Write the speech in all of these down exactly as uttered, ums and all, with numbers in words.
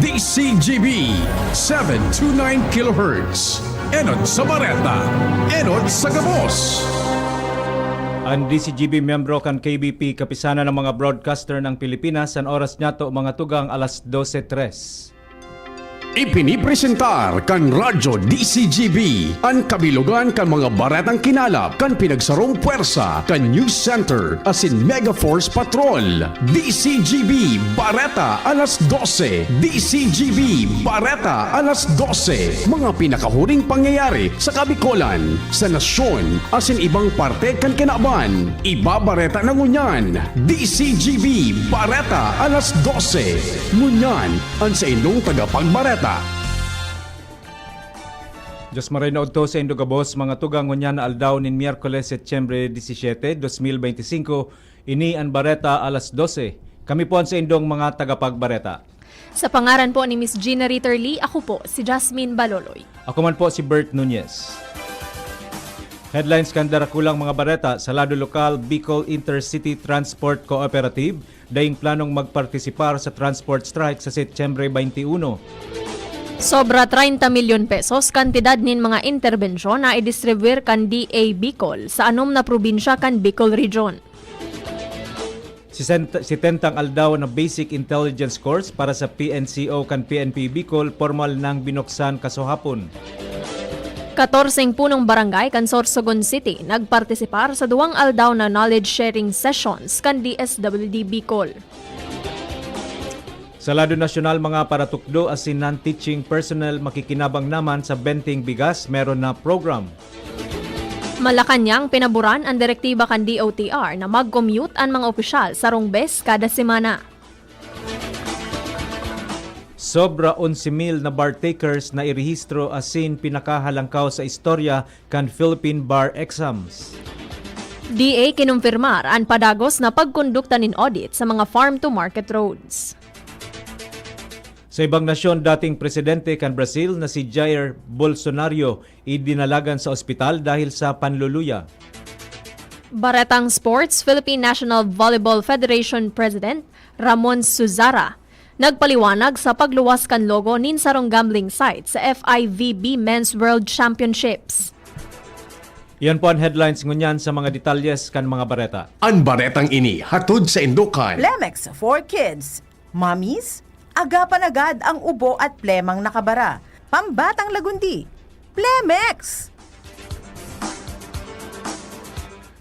D C G B, seven two nine kilohertz. Enot sa bareta, enot sa gabos. An D C G B miyembro kan K B P, Kapisanan ng mga Broadcaster ng Pilipinas, an oras niyato, mga tugang, alas dose tres. Ipinipresentar kan Radyo D C G B an kabilogan kan mga baretang kinalap kan pinagsarong pwersa kan News Center asin Mega Force Patrol. D C G B Bareta alas dose, D C G B Bareta alas dose, mga pinakahuring pangyayari sa Kabikolan, sa nasyon, asin ibang parte kan kinaban. Ibabareta na ngunyan, D C G B Bareta alas dose. Ngunyan, an saindong tagapagbareta. Dios maray na udto saindo gabos, mga tugang, ngunyan na aldaw nin Miyerkules, Setyembre disisiete, dos mil beintisinko. Ini an Bareta alas dose. Kami po an saindong mga tagapagbareta. Sa pangaran po ni Miss Gina Ritter Lee, ako po si Jasmine Baloloy. Ako man po si Bert Nunez. Headlines kan darakulang mga bareta sa lado lokal: Bicol Intercity Transport Cooperative daing planong magpartisipar sa transport strike sa Setyembre twenty-one. Sobra treinta milyon pesos kantidad nin mga interbensyon na idistribuir kan D A Bicol sa anom na probinsya kan Bicol Region. Sisenta, setentang aldaw na basic intelligence course para sa P N C O kan P N P Bicol pormal nang binuksan kasuhapon. Katorseng punong barangay kan Sorsogon City nagpartisipar sa duwang aldaw na knowledge sharing sessions kan D S W D Bicol. Sa lado nasyonal, mga paratukdo asin non-teaching personnel makikinabang naman sa Benteng Bigas Meron Na program. Malacañang, pinaboran an direktiba kan D O T R na mag-commute an mga opisyal sarong bes kada semana. Sobra onse mil na bar takers na irehistro asin pinakahalangkaw sa istorya kan Philippine Bar Exams. D A kinumpirmar an padagos na pagkondukta nin audit sa mga farm-to-market roads. Sa ibang nasyon, dating presidente kan Brazil na si Jair Bolsonaro idinalagan sa ospital dahil sa panluluya. Baretang Sports: Philippine National Volleyball Federation President Ramon Suzara nagpaliwanag sa pagluwas kan logo nin sarong gambling site sa F I V B Men's World Championships. Iyan po an headlines ngunyan. Sa mga detalyes kan mga bareta. An baretang ini hatod saindo kan Plemex for Kids. Mommies, agapan agad ang ubo at plemang nakabara. Pambatang lagundi, Plemex!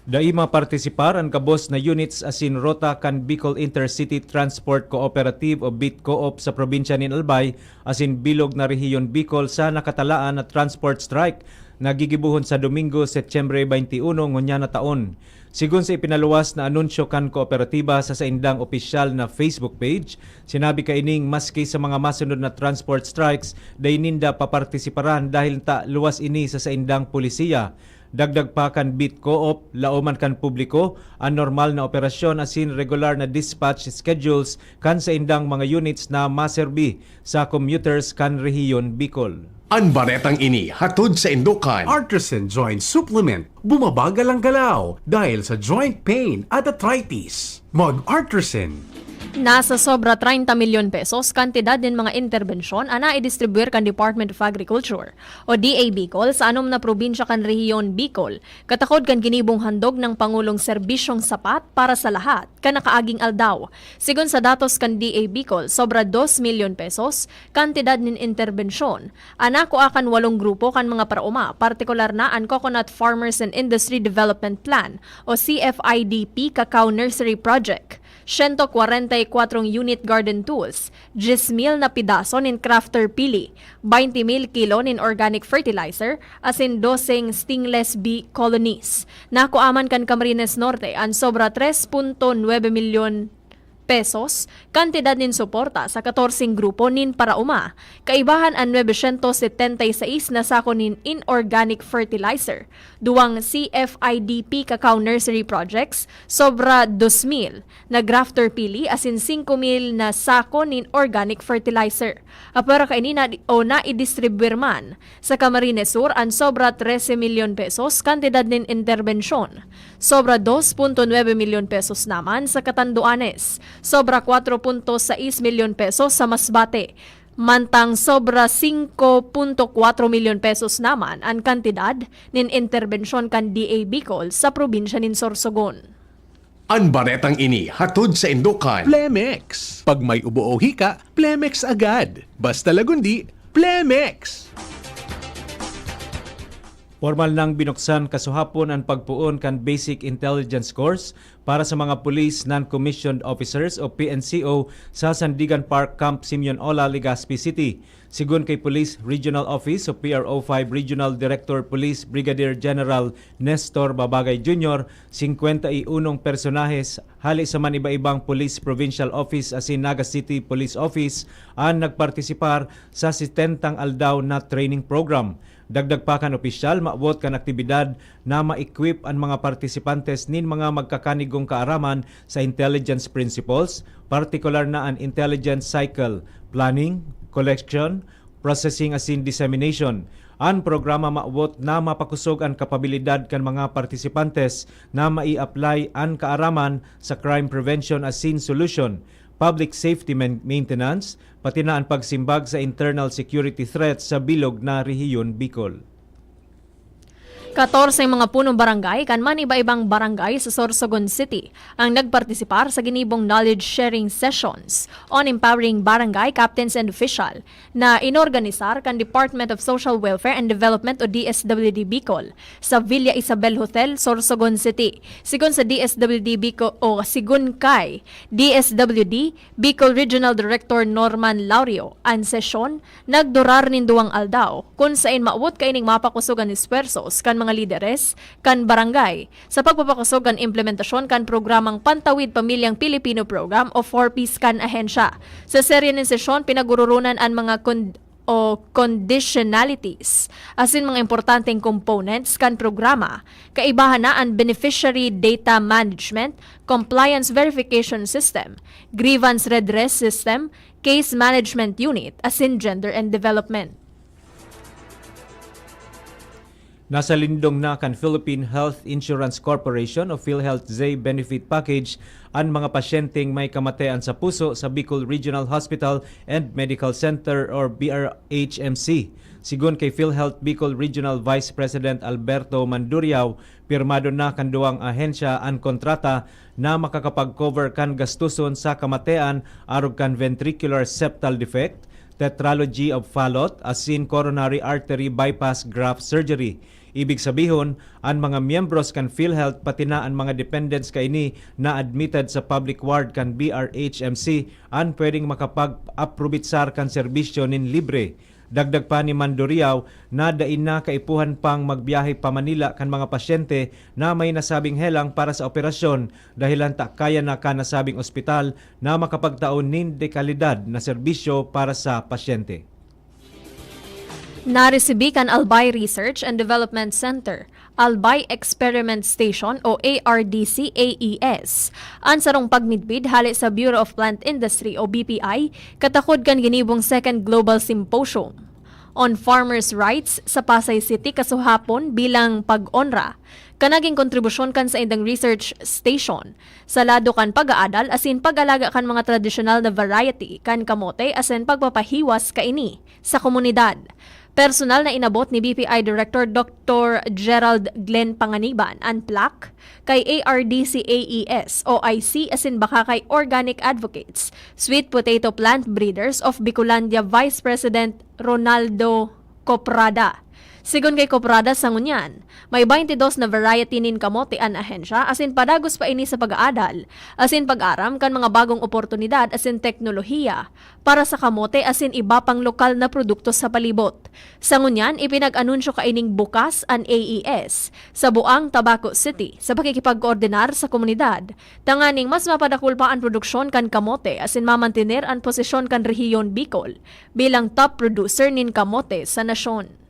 Dai mapartisipar an gabos na units asin rota kan Bicol Intercity Transport Cooperative o BITCOOP sa probinsya nin Albay asin bilog na rehiyon Bicol sa nakatalaan na transport strike na gigibohon sa Domingo, Setyembre twenty-one ngunyan na taon. Sigon sa ipinaluwas na anunsyo kan kooperatiba sa saindang opisyal na Facebook page, sinabi kaining maski sa mga masunod na transport strikes, dai ninda papartisiparan dahil ta luwas ini sa saindang polisiya. Dagdag pa kan BITCOOP, laoman kan publiko an normal na operasyon asin regular na dispatch schedules kan saindang mga units na maserbi sa commuters kan rehiyon Bicol. An baretang ini hatod saindo kan Artisan Joint Supplement. Bumabagal ang galaw dahil sa joint pain at arthritis. Mag-Artisan. Nasa sobra treinta milyon pesos kantidad nin mga interbensyon an naidistribuir kan Department of Agriculture o D A Bicol sa anom na probinsya kan rehiyon Bicol, katakod kan ginibong handog ng Pangulong Serbisyong Sapat para sa Lahat kan nakaaging aldaw. Sigon sa datos kan D A Bicol, sobra dos milyon pesos kantidad nin interbensyon an nakua kan walong grupo kan mga paraoma, partikular na an Coconut Farmers and Industry Development Plan o C F I D P Cacao Nursery Project, siyento kwarenta y kwatro unit garden tools, dyes mil na pedaso nin crafter pili, baynte mil kilo nin organic fertilizer, asin doseng stingless bee colonies. Nakua man kan Camarines Norte an sobra tres punto nuebe milyon pesos kantidad nin suporta sa katorseng grupo nin paraoma, kaibahan an nuebe syentos setenta y seis na sako nin inorganic fertilizer, duwang C F I D P Cacao Nursery Projects, sobra dos mil na grafter pili asin singko mil na sako nin organic fertilizer. Apwera kaini na, o naidistribuir man sa Camarines Sur an sobra trese milyon pesos kantidad nin interbensyon. Sobra dos punto nuebe milyon pesos naman sa Catanduanes. Sobra kwatro punto sais milyon pesos sa Masbate. Mantang sobra singko punto kwatro milyon pesos naman an kantidad nin interbensyon kan D A Bicol sa probinsya nin Sorsogon. An baretang ini hatod saindo kan Plemex. Pag may ubo o hika, Plemex agad. Basta Lagundi, Plemex! Pormal nang binuksan kasuhapon an pagpoon kan Basic Intelligence Course para sa mga Police Non-Commissioned Officers o P N C O sa Sandigan Park Camp Simeon Ola, Legazpi City. Sigon kay Police Regional Office o P R O five Regional Director Police Brigadier General Nestor Babagay Junior, singkwenta y unong personahes hale sa man iba-ibang Police Provincial Office asin Naga City Police Office an nagpartisipar sa setentang aldaw na training program. Dagdag pa kan opisyal, mawot kan aktibidad na ma-equip an mga partisipantes nin mga magkakanigong kaaraman sa intelligence principles, partikular na an intelligence cycle, planning, collection, processing asin dissemination. An programa mawot na mapakosog an kapabilidad kan mga partisipantes na mai-apply an kaaraman sa crime prevention asin solution, public safety men-, maintenance, pati na an pagsimbag sa internal security threats sa bilog na rehiyon Bicol. Katorseng mga punong barangay kan man iba-ibang barangay sa Sorsogon City ang nagpartisipar sa ginibong knowledge sharing sessions on empowering barangay captains and official na inorganisar kan Department of Social Welfare and Development o D S W D Bicol sa Villa Isabel Hotel, Sorsogon City. Sigon sa D S W D Bicol o sigon kay D S W D Bicol Regional Director Norman Laurio, an sesyon nagdurar nin duwang aldaw, kun saen mawot kaining mapakosog an esfuerzos kan mga lideres kan barangay sa pagpapakosog kan implementasyon kan programang Pantawid Pamilyang Pilipino Program o four Ps kan ahensya. Sa serye nin sesyon, pinag-ororonan an mga kon-, o conditionalities asin mga importanteng components kan programa. Kaibahan na an beneficiary data management, compliance verification system, grievance redress system, case management unit, asin gender and development. Nasalindong na kan Philippine Health Insurance Corporation o PhilHealth-Z Benefit Package an mga pasyenteng may kamatayan sa puso sa Bicol Regional Hospital and Medical Center or B R H M C. Sigon kay PhilHealth Bicol Regional Vice President Alberto Manduriao, pirmado na kan duwang ahensya an kontrata na makakapag-cover kan gastoson sa kamatayan arog kan ventricular septal defect, tetralogy of Fallot asin coronary artery bypass graft surgery. Ibig sabihon, an mga miyembros kan PhilHealth pati na an mga dependents kaini na admitted sa public ward kan B R H M C an pwedeng makapag-aprobitsar kan serbisyo nin libre. Dagdag pa ni Manduriao na dai na kaipuhan pang magbiyahe pa Manila kan mga pasyente na may nasabing helang para sa operasyon, dahelan ta kaya na kan nasabing ospital na makapagtao nin dekalidad na serbisyo para sa pasyente. Naresibi kan Albay Research and Development Center, Albay Experiment Station o A R D C A E S, an sarong pagmidbid hale sa Bureau of Plant Industry o B P I, katakod kan ginibong Second Global Symposium on Farmers' Rights sa Pasay City kasuhapon bilang pag-onra kan naging kontribusyon kan saindang research station sa lado kan pag-aadal asin pag-alaga kan mga tradisyonal na variety kan kamote asin pagpapahiwas kaini sa komunidad. Personal na inabot ni B P I Director Doctor Gerald Glenn Panganiban an plaque kay A R D C A E S, O I C asin baka kay Organic Advocates, Sweet Potato Plant Breeders of Bicolandia Vice President Ronaldo Coprada. Sigon kay Coprada, sa ngunyan, may twenty-dos na variety nin kamote an ahensya asin padagos pa ini sa pag-aadal asin pag-aram kan mga bagong oportunidad asin teknolohiya para sa kamote asin iba pang lokal na produkto sa palibot. Sa ngunyan, ipinag-anunsyo kaining bukas an A E S sa Buang, Tabaco City sa pakikipagkoordinar sa komunidad tanganing mas mapadakul pa an produksyon kan kamote asin mamantener an posisyon kan rehiyon Bicol bilang top producer nin kamote sa nasyon.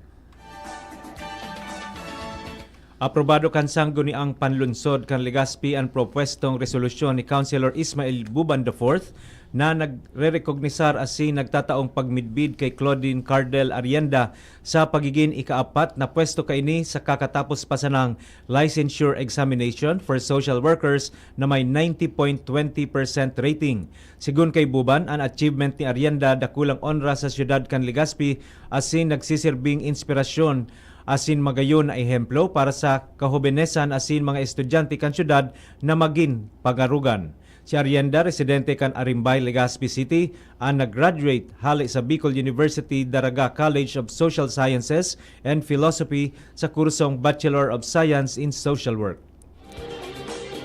Aprobado kan Sangguniang Panlunsod kan Legazpi an propwestong resolusyon ni Councilor Ismael Buban the fourth na nagrerekognisar asin nagtataong pagmidbid kay Claudine Cardel Arrienda sa pagigin ikaapat na pwesto kaini sa kakatapos pa sanang licensure examination for social workers na may ninety point twenty percent rating. Sigon kay Buban, an achievement ni Arrienda dakulang onra sa siyudad kan Legazpi asin nagsisirbing inspirasyon asin magayon na ehemplo para sa kahobenesan asin mga estudyante kan siyudad na magin pagarugan. Si Arrienda, residente kan Arimbay, Legazpi City, an nag-graduate hale sa Bicol University Daraga College of Social Sciences and Philosophy sa kursong Bachelor of Science in Social Work.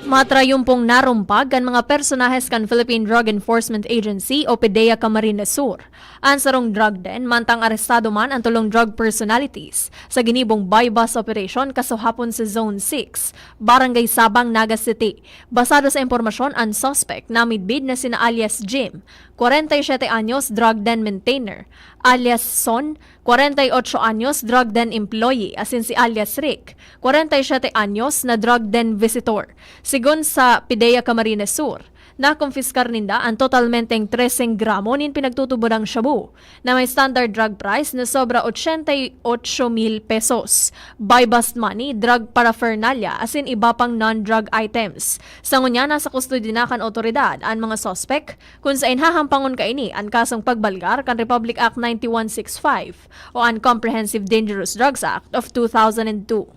Matrayumpong narumpag kan mga personahes kan Philippine Drug Enforcement Agency o PDEA Camarines Sur an sarong drug den, mantang arestado man an tolong drug personalities sa ginibong buy-bust operation kasuhapon sa Zone six, Barangay Sabang, Naga City. Basado sa impormasyon, an suspect namidbid na sina alias Jim, kwarenta y siyete anyos, drug den maintainer, alias Son, kwarenta y otso anyos, drug den employee, asin si alias Rick, kwarenta y siyete anyos, na drug den visitor. Sigon sa PDEA Camarines Sur, nakompiskar ninda an totalmenteng treseng gramo nin pinagtutubodang shabu na may standard drug price na sobra ochenta y ocho mil pesos, buy-bust money, drug paraphernalia, asin iba pang non-drug items. Sa ngunyan, nasa kustodiya na kan awtoridad an mga suspek, kun saen hahampangon kaini an kasong pagbalgar kan Republic Act ninety-one six five o an Comprehensive Dangerous Drugs Act of two thousand and two.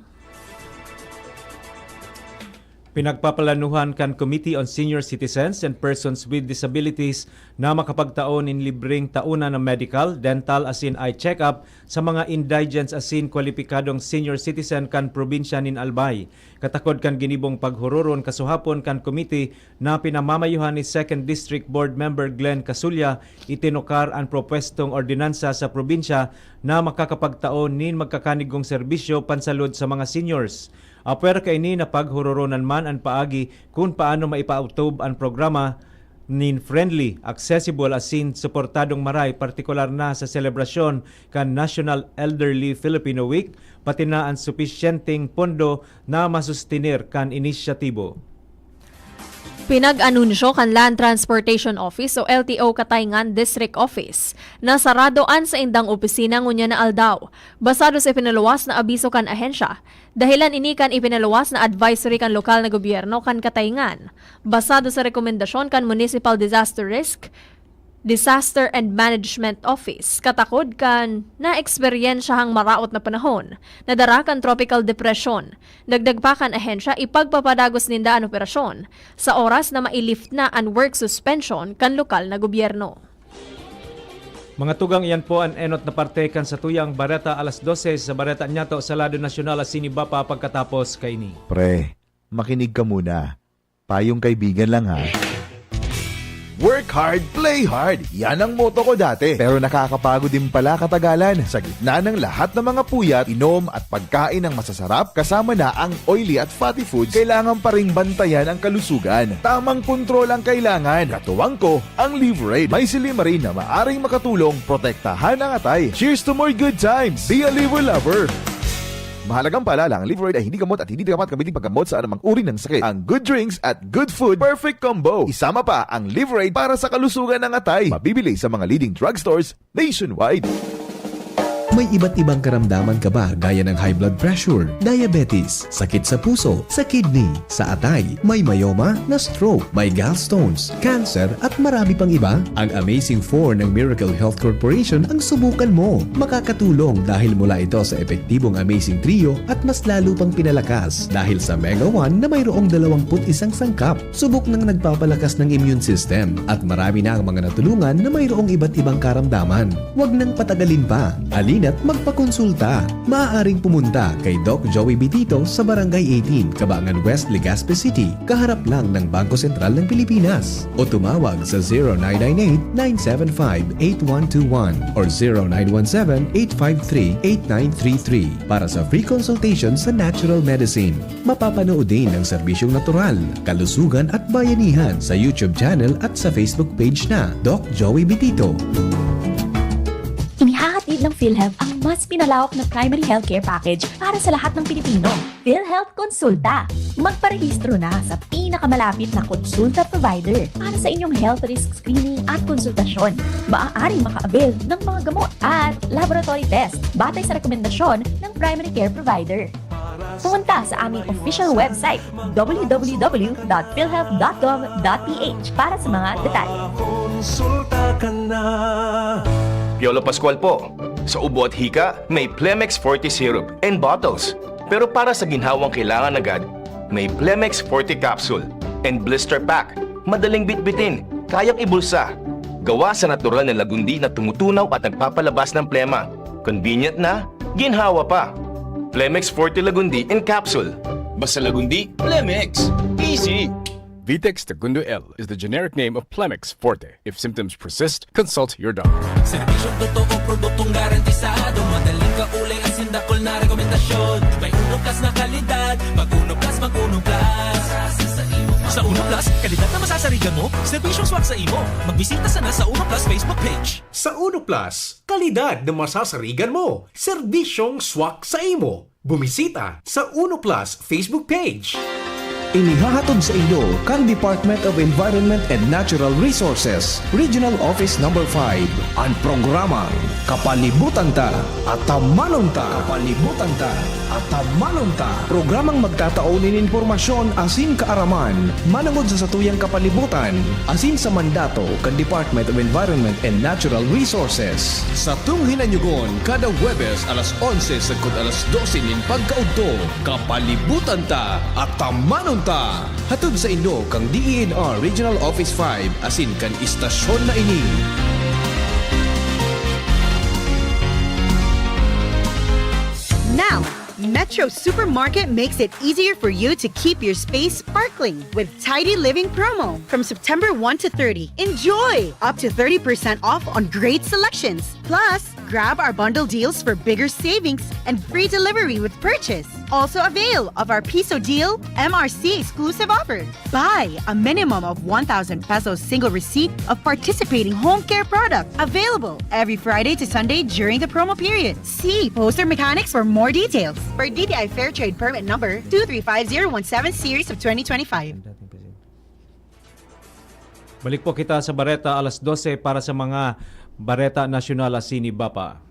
Pinagpapalanuhan kan Committee on Senior Citizens and Persons with Disabilities na makapagtao nin libreng tauna na medical, dental asin eye check-up sa mga indigent asin kwalipikadong senior citizen kan probinsya nin Albay. Katakod kan ginibong paghuroron kasuhapon kan komite na pinamamayuhan ni Second District Board Member Glenn Casulla, itinukar an propwestong ordinansa sa probinsya na makakapagtao nin magkakanigong serbisyo pansalud sa mga seniors. Apwera kaini na paghuroronan man an paagi kun paano maipaotob an programa nin friendly, accessible asin suportadong maray, partikular na sa selebrasyon kan National Elderly Filipino Week, pati na an supisyenteng pondo na masustener kan inisyatibo. Pinag-anunsyo kan Land Transportation Office o L T O Catayngan District Office na sarado an saindang opisina ngunyan na aldaw, basado sa ipinaluwas na abiso kan ahensya. Dahelan ini kan ipinaluwas na advisory kan lokal na gobyerno kan Catayngan, basado sa rekomendasyon kan Municipal Disaster Risk Disaster and Management Office, katakod kan naeksperyensyahang maraot na panahon na dara kan tropical depression. Dagdag pa kan ahensya, ipagpapadagos ninda an operasyon sa oras na mai-lift na an work suspension kan lokal na gobyerno. Mga tugang, iyan po an enot na parte kan satuyang bareta alas dose sa bareta nyato sa lado nasyonal asin iba pa pagkatapos kaini. Pre, makinig ka muna. Payong kaibigan lang ha. Work hard, play hard. Yan ang motto ko dati. Pero nakakapagod din pala katagalan. Sa gitna ng lahat ng mga puyat, inom at pagkain ng masasarap, kasama na ang oily at fatty foods, kailangan pa ring bantayan ang kalusugan. Tamang kontrol ang kailangan. Katuwang ko, ang Liveraid. May silymarin na maaring makatulong protektahan ang atay. Cheers to more good times! Be a Liver Lover! Mahalagang paalala, ang Liveraid ay hindi gamot at hindi dapat gamitin paggamot sa anumang uri ng sakit. Ang good drinks at good food, perfect combo. Isama pa ang Liveraid para sa kalusugan ng atay. Mabibili sa mga leading drugstores nationwide. May iba't ibang karamdaman ka ba, gaya ng high blood pressure, diabetes, sakit sa puso, sa kidney, sa atay, may myoma, na-stroke, may gallstones, cancer, at marami pang iba? Ang Amazing four ng Miracle Health Corporation ang subukan mo. Makakatulong dahil mula ito sa epektibong Amazing Trio at mas lalo pang pinalakas dahil sa Mega one na mayroong dalawampu't isang sangkap. Subok nang nagpapalakas ng immune system at marami na ang mga natulungan na mayroong iba't ibang karamdaman. Huwag nang patagalin pa. Halina't magpakonsulta. Maaaring pumunta kay Doc Joey Bitito sa Barangay eighteen, Cabangan West, Legazpi City, kaharap lang ng Bangko Sentral ng Pilipinas. O tumawag sa zero nine nine eight, nine seven five, eight one two one or zero nine one seven, eight five three, eight nine three three para sa free consultation sa natural medicine. Mapapanood din ang serbisyong natural, kalusugan at bayanihan sa YouTube channel at sa Facebook page na Doc Joey Bitito. Inihahatid ng PhilHealth ang mas pinalawak na primary healthcare package para sa lahat ng Pilipino. PhilHealth Konsulta. Magparehistro na sa pinakamalapit na konsulta provider para sa inyong health risk screening at konsultasyon. Maaaring maka-avail ng mga gamot at laboratory test batay sa rekomendasyon ng primary care provider. Pumunta sa aming official website, w w w dot philhealth dot gov dot p h, para sa mga detalye. Piolo Pascual po. Sa ubo at hika, may Plemex Forte Syrup and bottles. Pero para sa ginhawang kailangan agad, may Plemex Forte Capsule and Blister Pack. Madaling bitbitin, kayang ibulsa. Gawa sa natural na lagundi na tumutunaw at nagpapalabas ng plema. Convenient na, ginhawa pa. Plemex Forte Lagundi in Capsule. Basta Lagundi, Plemex. Easy! Vitex Segundo L is the generic name of Plemex Forte. If symptoms persist, consult your doctor. Serbisyong totoo, produktong garantisado. Madaling kaulay, asin dakul na rekomendasyon. May Uno Plus na kalidad. Mag Uno Plus, mag Uno Plus. Sa Uno Plus, kalidad na masasarigan mo. Serbisyong swak sa imo. Magbisita sana sa Uno Plus Facebook page. Sa Uno Plus, kalidad na masasarigan mo. Serbisyong swak sa imo. Bumisita sa Uno Plus Facebook page. Inihahatod sa inyo kan Department of Environment and Natural Resources, Regional Office Number five, an programang Kapalibutan Ta, Atamanon Ta. Kapalibutan Ta, Atamanon Ta. Programang magtatao nin impormasyon asin kaaraman manongod sa satuyang kapalibutan asin sa mandato kan Department of Environment and Natural Resources. Satong hinanyugon kada Huwebes alas onse sagkod alas dose nin pagkaudto. Kapalibutan Ta, Atamanon Ta! Hatod sa inyo kan D E N R Regional Office five asin kan istasyon na ini. Now, Metro Supermarket makes it easier for you to keep your space sparkling with Tidy Living promo from September one to thirty. Enjoy up to thirty percent off on great selections. Plus, grab our bundle deals for bigger savings and free delivery with purchase. Also avail of our Piso Deal M R C exclusive offer. Buy a minimum of one thousand pesos single receipt of participating home care product. Available every Friday to Sunday during the promo period. See poster mechanics for more details. Per D T I Fair Trade Permit Number two three five zero one seven Series of twenty twenty-five. Balik po kita sa bareta alas dose para sa mga bareta nasyonal asin iba pa.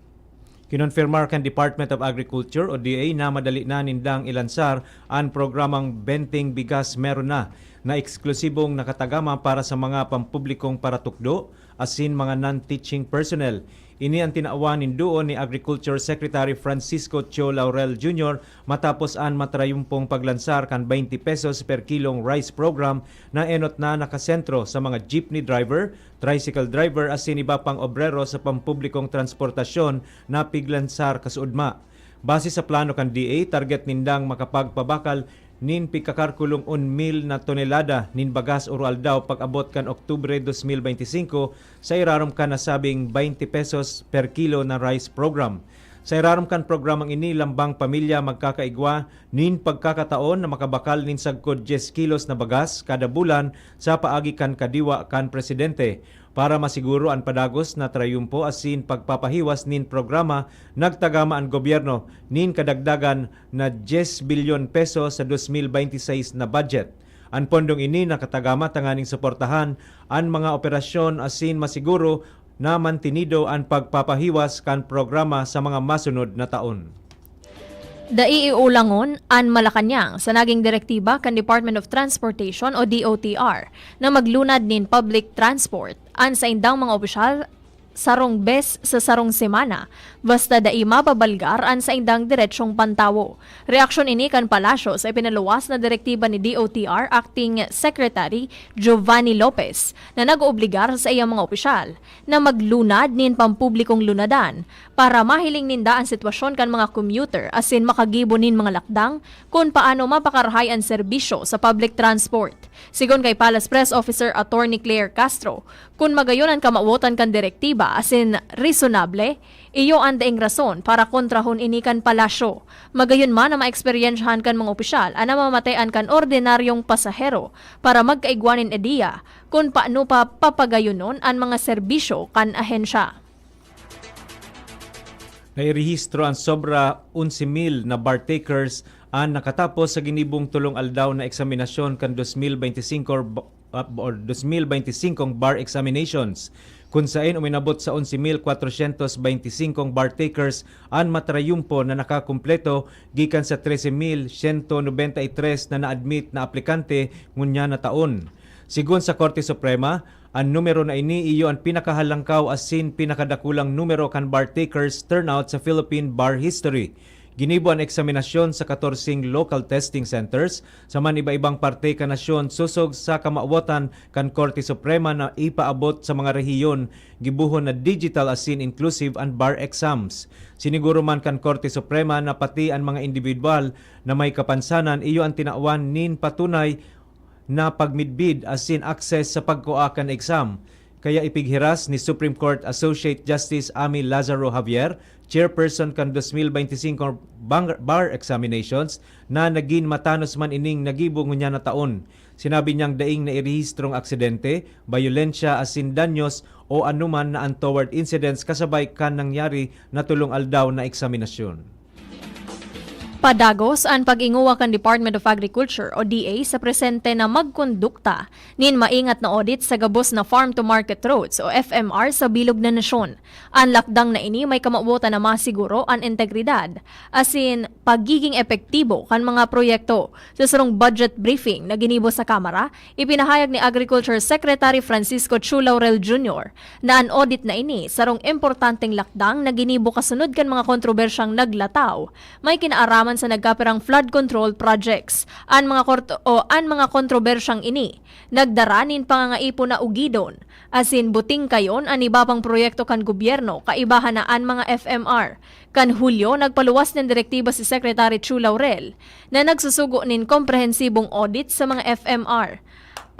Kinonfirmar kan Department of Agriculture o D A na madali na nindang ilansar an programang Benteng Bigas Meron Na, na eksklusibong nakatagama para sa mga pampublikong paratukdo asin mga non-teaching personnel. Ini an tinawan nin duon ni Agriculture Secretary Francisco Cho Laurel Junior matapos an matrayumpong paglansar kan twenty pesos per kilong rice program na enot na nakasentro sa mga jeepney driver, tricycle driver asin iba pang obrero sa pampublikong transportasyon na piglansar kasuodma. Base sa plano kan D A, target nindang makapagpabakal nin pigkakarkulong un mil na tonelada nin bagas oro-aldaw pag-abot kan Oktubre dos mil beinti singko sa irarom kan nasabing baynte pesos per kilo na rice program. Sa irarom kan programang ini, lambang pamilya magkakaigwa nin pagkakataon na makabakal nin sagkod dyes kilos na bagas kada bulan sa paagi kan kadiwa kan presidente. Para masiguro an padagos na trayumpo asin pagpapahiwas nin programa, nagtagama an gobyerno nin kadagdagan na dyes bilyon pesos sa dos mil beinti seis na budget. An pondong ini nakatagama tanganing suportahan an mga operasyon asin masiguro na mantinido an pagpapahiwas kan programa sa mga masunod na taon. Dai iulangon an Malacañang sa naging direktiba kan Department of Transportation o D O T R na maglunad nin public transport an saindang mga opisyal sarong bes sa sarong semana, basta dai mababalgar an saindang diretsong pantawo. Reaksyon ini kan Palasyo sa ipinaluwas na direktiba ni D O T R Acting Secretary Giovanni Lopez na nag-oobligar sa saiyang mga opisyal na maglunad nin pampublikong lunadan para mahiling ninda an sitwasyon kan mga commuter asin makagibo nin mga lakdang kun paano mapakarahay an serbisyo sa public transport. Sigon kay Palace Press Officer Attorney Claire Castro, kun magayon an kamawotan kan direktiba asin resonable, iyo an daing rason para kontrahon ini kan Palasyo. Magayon man na maeksperyensyahan kan mga opisyal an namamatean kan ordinaryong pasahero para magkaigwa nin ideya kun paano pa papagayonon an mga serbisyo kan ahensya. Nairehistro an sobra onse mil na bar takers an nakatapos sa ginibong tolong aldaw na eksaminasyon kan dos mil benti singko or ba-, or dos mil benti singkong bar examinations, kun saen uminabot sa onse mil kwatrosyentos benti singkong bar takers an matrayumpo na nakakumpleto gikan sa trese mil syento nobenta y tres na na-admit na aplikante ngunyan na taon. Sigon sa Korte Suprema, an numero na ini iyo an pinakahalangkaw asin pinakadakulang numero kan bar takers turnout sa Philippine bar history. Ginibo an eksaminasyon sa katorseng local testing centers sa man iba-ibang parte kan nasyon sosog sa kamawotan kan Korte Suprema na ipaabot sa mga rehiyon gibohon na digital asin inclusive an bar exams. Siniguro man kan Korte Suprema na pati an mga indibidwal na may kapansanan iyo an tinawan nin patunay na pagmidbid asin access sa pagkua kan exam. Kaya ipighiras ni Supreme Court Associate Justice Amy Lazaro Javier, chairperson kan dos mil benti singko bang-, bar examinations, na nagin matanos man ining nagibo ngunyan na taon. Sinabi niyang daing nairehistrong aksidente, bayolensya asin danyos o anuman na untoward incidents kasabay kan nangyari na tolong aldaw na eksaminasyon. Padagos an pag-inguwa kan Department of Agriculture o D A sa presente na magkondukta nin maingat na audit sa gabos na farm-to-market roads o F M R sa bilog na nasyon. An lakdang na ini may kamawotan na masiguro an integridad asin pagiging epektibo kan mga proyekto. Sa sarong budget briefing na ginibo sa Kamara, ipinahayag ni Agriculture Secretary Francisco Chu Laurel Junior na an audit na ini sarong importanteng lakdang na ginibo kasunod kan mga kontrobersyang naglataw may kinaaraman sa nagkapirang flood control projects. An mga kort-, o an mga kontrobersyang ini nagdara nin pangangaipo na ugidon asin butingkayon an iba pang proyekto kan gobyerno, kaibahan na an mga F M R. Kan Hulyo, nagpaluwas nin direktiba si Secretary Chu Laurel na nagsusugo nin komprehensibong audit sa mga F M R.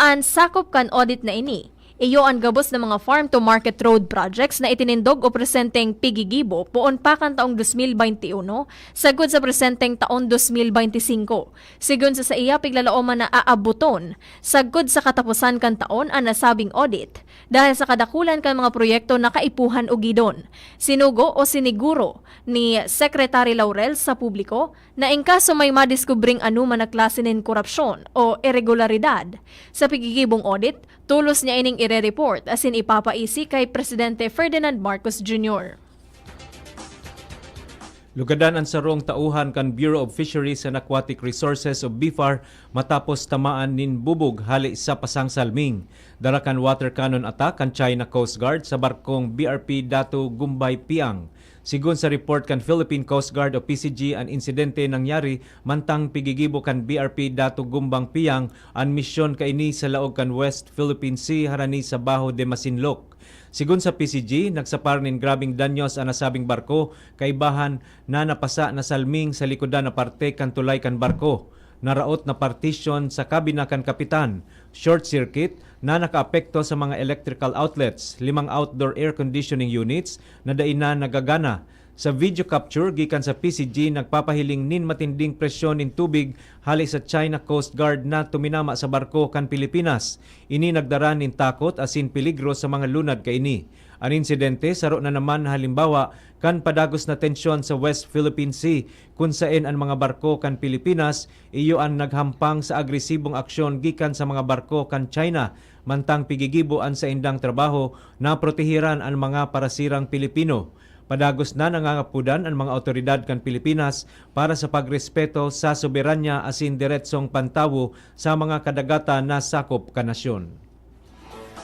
An sakop kan audit na ini, iyo an gabos na mga farm-to-market road projects na itinindog o presenteng pigigibo poon pa kan taong dos mil baynte uno sagkod sa presenteng taon dos mil baynte singko. Sigon sa saiya, piglalaoman na aaboton sagkod sa kataposan kan taon an nasabing audit dahil sa kadakulan kan mga proyekto na kaipuhan o gidon. Sinugo o siniguro ni Secretary Laurel sa publiko na in kaso may madiskubring anoman na klase nin korapsyon o iregularidad sa pigigibong audit, tolos niya ining ire-report asin ipapaisi kay Presidente Ferdinand Marcos Junior. Lugadan an sarong tauhan kan Bureau of Fisheries and Aquatic Resources o BFAR matapos tamaan nin bubog hale sa pasang salming. Dara kan water cannon attack kan China Coast Guard sa barkong B R P Datu Gumbay Piang. Sigon sa report kan Philippine Coast Guard o P C G, an insidente nangyari mantang pigigibo kan B R P Datu Gumbang Piang an misyon kaini sa laog kan West Philippine Sea harani sa Baho de Masinloc. Sigon sa P C G, nagsapar nin grabeng danyos an nasabing barko, kaibahan na napasa na salming sa likodan na parte kan tulay kan barko. Naraot na partisyon sa kabina kan kapitan. Short circuit na nakaapekto sa mga electrical outlets, limang outdoor air conditioning units na dai na nagagana. Sa video capture gikan sa P C G, nagpapahiling nin matinding presyon nin tubig hale sa China Coast Guard na tuminama sa barko kan Pilipinas. Ini nagdara nin takot asin peligro sa mga lunad kaini. An insidente saro na naman na halimbawa kan padagos na tensyon sa West Philippine Sea, kun saen an mga barko kan Pilipinas iyo an naghampang sa agresibong aksyon gikan sa mga barko kan China, mantang pigigibo an saindang trabaho na protehiran an mga parasirang Pilipino. Padagos na nangangapodan an mga awtoridad kan Pilipinas para sa pagrespeto sa soberanya asin deretsong pantawo sa mga kadagatan na sakop kan nasyon.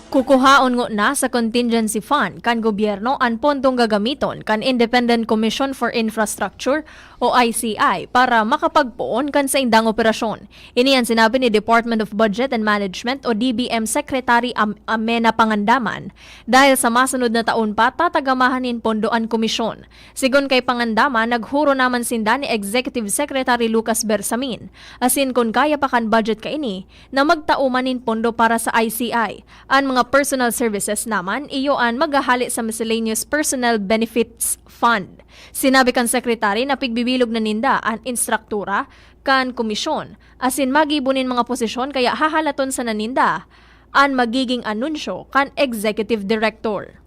Kukuhaon ngona sa contingency fund kan gobyerno an pondong gagamiton kan Independent Commission for Infrastructure o I C I para makapagpoon kan saindang operasyon. Ini an sinabi ni Department of Budget and Management o D B M Secretary Am-, Amena Pangandaman. Dahil sa masunod na taon pa, tatagamahan nin pondo an komisyon. Sigon kay Pangandaman, naghuro naman sinda ni Executive Secretary Lucas Bersamin, asin kun kaya pa kan budget kaini, na magtao man nin pondo para sa I C I. An mga personal services naman, iyo an maghahale sa miscellaneous personnel benefits fund. Sinabi kan Secretary na pigbibilog na ninda an instruktura kan komisyon, asin magibo nin mga posisyon kaya hahalaton sana ninda an magiging anunsyo kan Executive Director.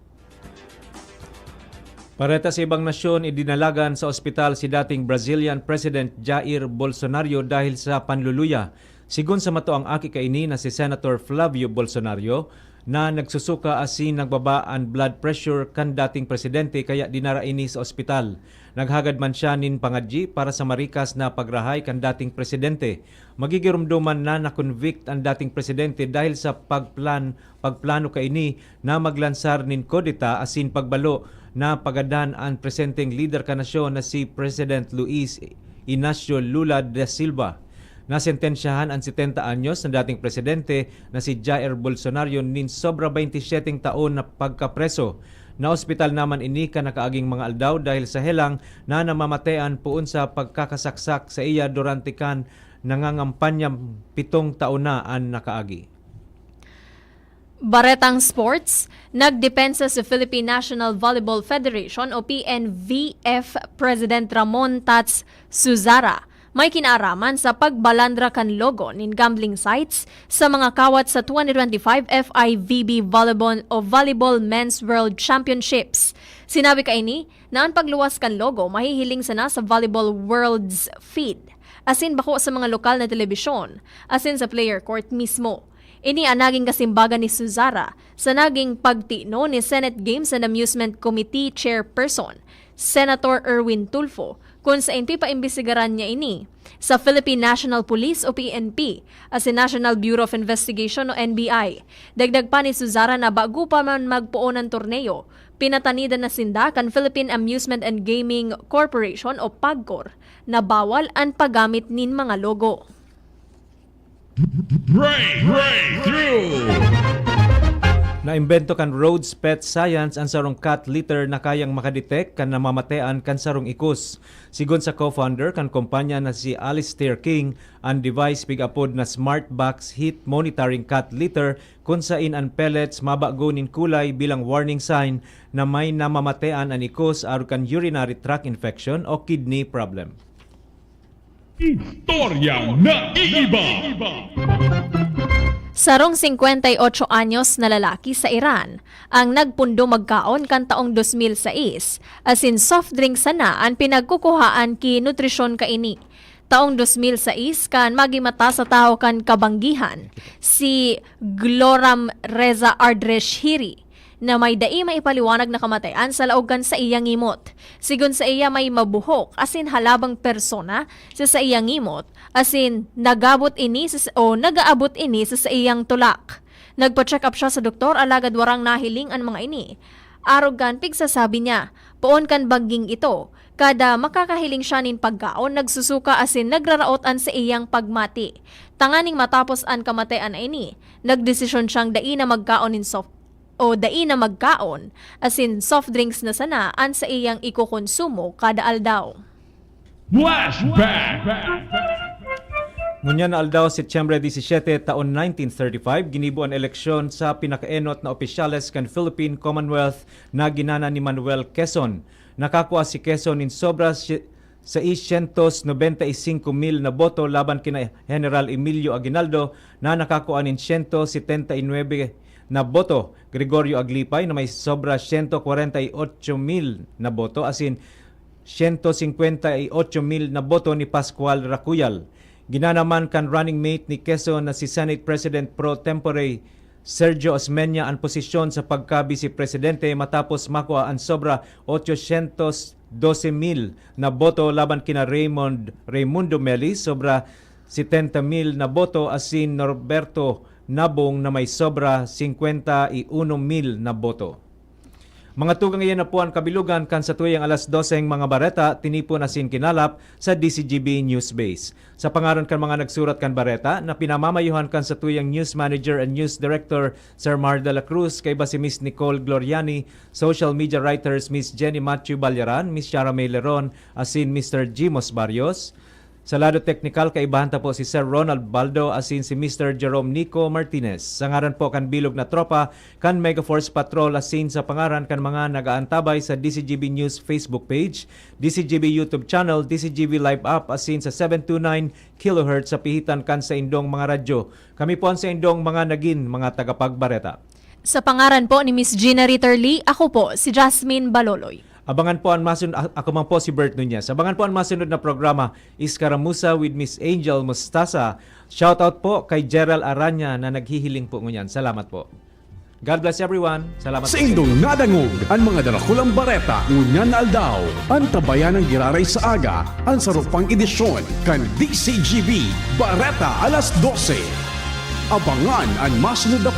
Pareta sa ibang nasyon, idinalagan sa ospital si dating Brazilian President Jair Bolsonaro dahil sa panluluya. Sigon sa matuang aki kaini na si Senator Flavio Bolsonaro, na nagsusuka asin nagbaba an blood pressure kan dating presidente kaya dinara ini sa ospital. Naghagad man siya nin pangadyi para sa marikas na pagrahay kan dating presidente. Magigiromdoman na na-convict an dating presidente dahil sa pagplan-, pagplano kaini na maglansar nin kudeta asin pagbalo na pagadan an presenteng lider kan nasyon na si President Luis Inacio Lula da Silva. Nasentensyahan an setenta anyos na dating presidente na si Jair Bolsonaro nin sobra baynti siyete taon na pagkapreso. Naospital naman ini kan nakaaging mga aldaw dahil sa helang na namamatean poon sa pagkakasaksak sa iya durante kan nangangampanya pitong taon na an nakaagi. Baretang sports, nagdepensa si Philippine National Volleyball Federation o P N V F President Ramon Tats Suzara. May kinaaraman sa pagbalandra kan logo nin gambling sites sa mga kawat sa twenty twenty-five F I V B Volleyball o Volleyball Men's World Championships. Sinabi kaini na an pagluwas kan logo mahihiling sana sa Volleyball Worlds feed, asin bako sa mga lokal na telebisyon, asin sa player court mismo. Ini an naging kasimbagan ni Suzara sa naging pagtino ni Senate Games and Amusement Committee Chairperson, Senator Erwin Tulfo, kun saen pipaimbestigaran niya ini sa Philippine National Police o P N P, asin National Bureau of Investigation o N B I. Dagdag pa ni Suzara na bago pa man magpoon an torneo, pinatanidan na sinda kan Philippine Amusement and Gaming Corporation o PAGCOR na bawal an paggamit nin mga logo. Break, breakthrough! Naimbento kan Rhodes Pet Science an sarong cat litter na kayang makadetect kan namamatean kan sarong ikos. Sigon sa co-founder kan kompanya na si Alistair King, an device pig-apod na Smart Box Heat Monitoring Cat Litter, kun sain an pellets mabago nin kulay bilang warning sign na may namamatean an ikos arog kan urinary tract infection o kidney problem. Istoryang naiiba. Sarong singkwenta y otso anyos na lalaki sa Iran ang nagpundo magkaon kan taong dos mil sais, asin soft drink sana an pinagkukuhaan ki nutrisyon kaini. Taong dos mil sais kan magimata sa tawo kan kabanggihan, si Gloram Reza Ardreshiri, na may dai maipaliwanag na kamatayan sa laog kan saiyang ngimot. Sigon saiya, may mabuhok asin halabang persona sa saiyang ngimot, asin nagabot ini sa, o nagaabot ini sa saiyang tulak. Nagpa-check up siya sa doktor, alagad warang nahiling an mga ini. Arog kan pigsasabi niya, poon kan bangging ito, kada makakahiling siya nin pagkaon, nagsusuka asin nagraraot an saiyang pagmati. Tanganing matapos an kamatayan na ini, nagdesisyon siyang dai na magkaon nin soft o dai na magkaon, asin soft drinks na sana an saiyang ikokonsumo kada aldaw. Flashback! Ngunyan na aldaw, Setyembre disisiete, taon nineteen thirty-five, ginibo an eleksyon sa pinakaenot na opisyales kan Philippine Commonwealth na ginana ni Manuel Quezon. Nakakua si Quezon nin sobra si-, seiscientos noventa y cinco mil na boto laban kina General Emilio Aguinaldo na nakakua nin ciento setenta y nueve na boto, Gregorio Aglipay na may sobra ciento cuarenta y ocho mil na boto, asin ciento cincuenta y ocho mil na boto ni Pascual Racuyal. Ginana man kan running mate ni Quezon na si Senate President pro tempore Sergio Osmeña an posisyon sa pagka-Bise Presidente matapos makua an sobra ochocientos doce mil na boto laban kina Raymond Raymundo Meli, sobra setenta mil na boto, asin Norberto Nabong na may sobra singkwenta y uno mil na boto. Mga tugang, iyan na po an kabilugan kan satuyang alas doseng mga bareta, tinipon asin kinalap sa D C G B News Base. Sa pangaran kan mga nagsurat kan bareta, na pinamamayuhan kan satuyang news manager and news director, Sir Mar de la Cruz, kaiba si Miss Nicole Gloriani, social media writers, Miss Jenny Matthew Balyaran, Miss Shara May Leron, asin Mister Jimos Barrios. Sa lado teknikal, kaibahan ta po si Sir Ronald Baldo asin si Mister Jerome Nico Martinez. Sa ngaran po kan bilog na tropa kan Mega Force Patrol asin sa pangaran kan mga nag-aantabay sa D C G B News Facebook page, D C G B YouTube channel, D C G B Live app asin sa seven two nine kilohertz sa pihitan kan saindong mga radyo, kami po an saindong mga nagin mga tagapagbareta. Sa pangaran po ni Miss Gina Ritterly, ako po si Jasmine Baloloy. Abangan po ang masun-, a-, ako man po si Bert Nunez. Abangan po ang masunod na programa, Iskaramuza with Miss Angel Mostasa. Shoutout po kay Gerald Aranya na naghihiling po ngunyan. Salamat po. God bless everyone. Salamat po sa indong inyo. Nadangog an mga darakulang bareta ngunyan na aldaw. Antabayan an giraray sa aga, an saro pang edisyon kan D C G B, Bareta Alas Dose. Abangan an masunod na